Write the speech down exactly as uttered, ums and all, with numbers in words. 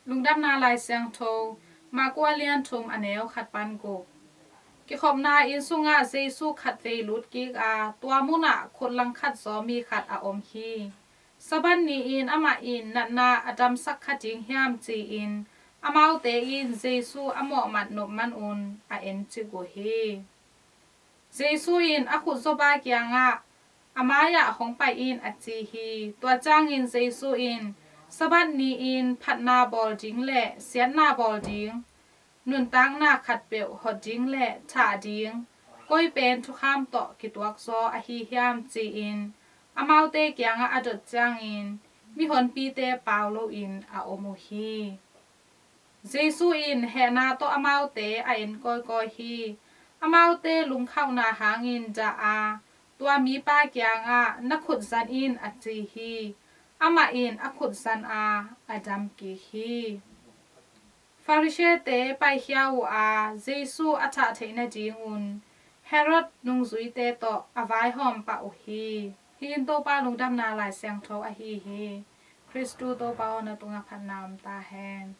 Lungdamna Lai Siangtho, Mark a lian thum, a neu khat pan guk. Kikhopna inn sungah Jesu khatvei lut kik a, tua munah khut langkhat zaw mi khat a om hi. Sabbath ni-in amah in natna a damsak kha ding hiam ci-in amaute in Jesu a mawhmat nop manun a encik uh hi. Jesu in a khut zawpa kiangah, "A mai-ah hong pai in," a ci hi. Tua ciangin Jesu in, "Sabbath ni-in phatna bawl ding le siatna bawl ding, nuntakna khatpeuh hot ding le thah ding, koi pen thukham tawh kituak zaw ahi hiam?" ci-in amaute kiangah a dot ciangin mihonpite pau loin a om uh hi. Jesu in hehna tawh amaute a en kawikawi hi. Amaute lungkhauhna hangin dah a, tua mipa kiangah, "Na khut zan in," a ci hi. Amah in a khut zan a, a dam kik hi. Pharisee-te paikhia uh a, Jesu a thah theih nadingun Herod nungzuite tawh a vaihawm pah uh hi. Hih in Topa Lungdamna Lai Siangtho ahi hi. Khristu Topa aw, na tungah phatna om ta hen.